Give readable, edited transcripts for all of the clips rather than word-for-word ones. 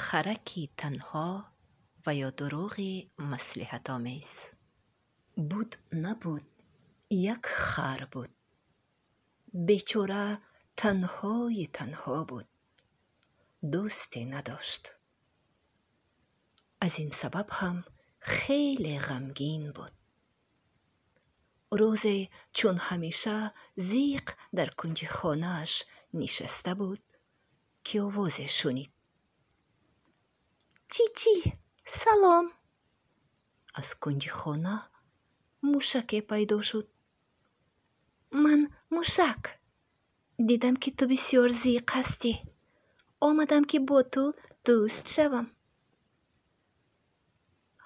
Хараки танҳо ва ё дурӯғи маслиҳатомез. Буд набуд, як хар буд. Бечора танҳои танҳо буд. Дӯсте надошт. Аз ин сабаб ҳам хеле ғамгин буд. Рӯзе чун ҳамеша зиқ дар кунҷи хонааш нишаста буд, ки овозе шунид. Чӣ чӣ? Салом! Аз кунҷи хона мушаке пайдо шуд. Ман мушак. Дидам, ки ту бисёр зиқ ҳастӣ. Омадам, ки бо ту дӯст шавам.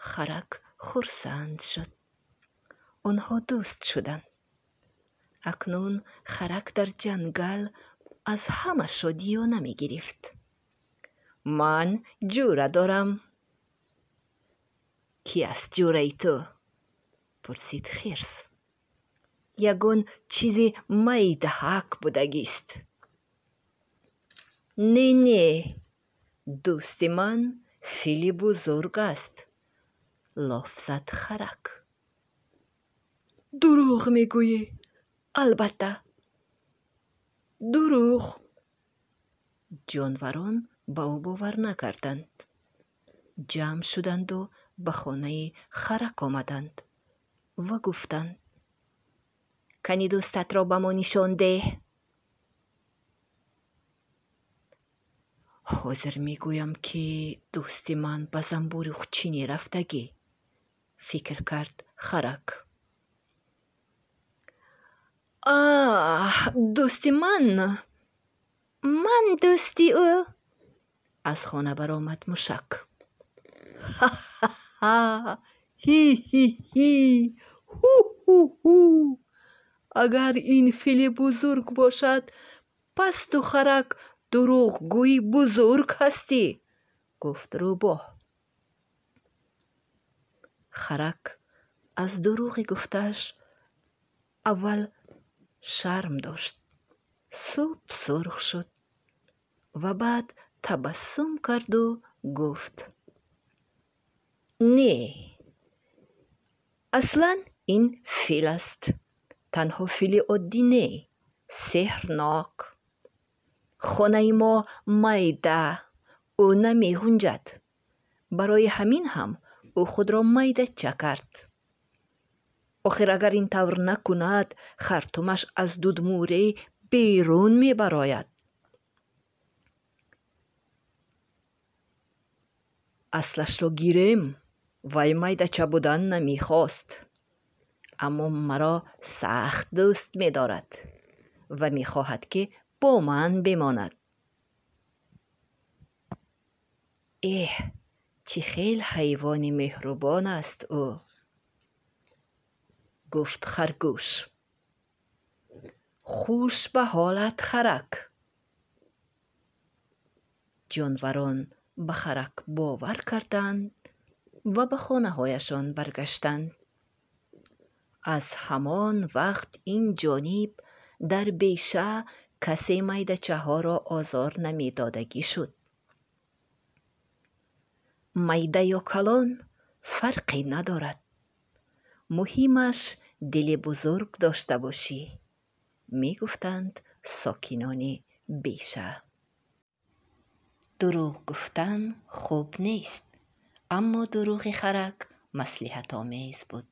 Харак хурсанд шуд. Онҳо дӯст шуданд. Акнун харак дар ҷангал аз ҳама шодиёна мегирифт. Ман ҷӯра дорам. Кӣ аст ҷӯраи ту? Пурсид хирс. Ягон чизи майдаҳак будагист. Не, не, дӯсти ман фили бузург аст, лоф зад харак. Дурӯғ мегӯӣ, албатта. Дурӯғ. Ҷонварон ба ӯ бовар накарданд. Ҷамъ шуданду ба хонаи харак омаданд ва гуфтанд: кани дӯстатро ба мо нишон деҳ. Ҳозир мегӯям, ки дӯсти ман ба занбӯруғчинӣ рафтагӣ, фикр кард харак. Аҳ, дӯсти ман! Ман дӯсти ӯ! Аз хона баромад мушак. Ҳа-ҳа-ҳа! Ҳи-ҳи-ҳи! Ҳу-ҳу-ҳу! Агар ин фили бузург бошад, пас ту харак дурӯғгӯи бузург ҳастӣ, гуфт рӯбоҳ. Харак аз дурӯғи гуфтааш аввал шарм дошт, суб сурх шуд ва баъд табассум карду гуфт: не, аслан ин фил аст. Танҳо фили оддӣ не, сеҳрнок. Хонаи мо майда, ӯ намеғунҷад. Барои ҳамин ҳам ӯ худро майдача кард. Охир агар ин тавр накунад, хартумаш аз дудмӯрӣ берун мебарояд. Аслашро гирем, вай майдача будан намехост. Аммо маро сахт дӯст медорад ва мехоҳад, ки бо ман бимонад. Эҳ, чӣ хел ҳайвони меҳрубон аст ӯ! Гуфт харгӯш. Хуш ба ҳолат, харак! Ҷонварон ба харак бовар карданд ва ба хонаҳояшон баргаштанд. Аз ҳамон вақт ин ҷониб дар беша касе майдачаҳоро озор намедодагӣ шуд. Майда ё калон фарқе надорад. Муҳимаш дили бузург дошта бошӣ, мегуфтанд сокинони беша. Дурӯғ гуфтан хуб нест, аммо дурӯғи харак маслиҳатомез буд.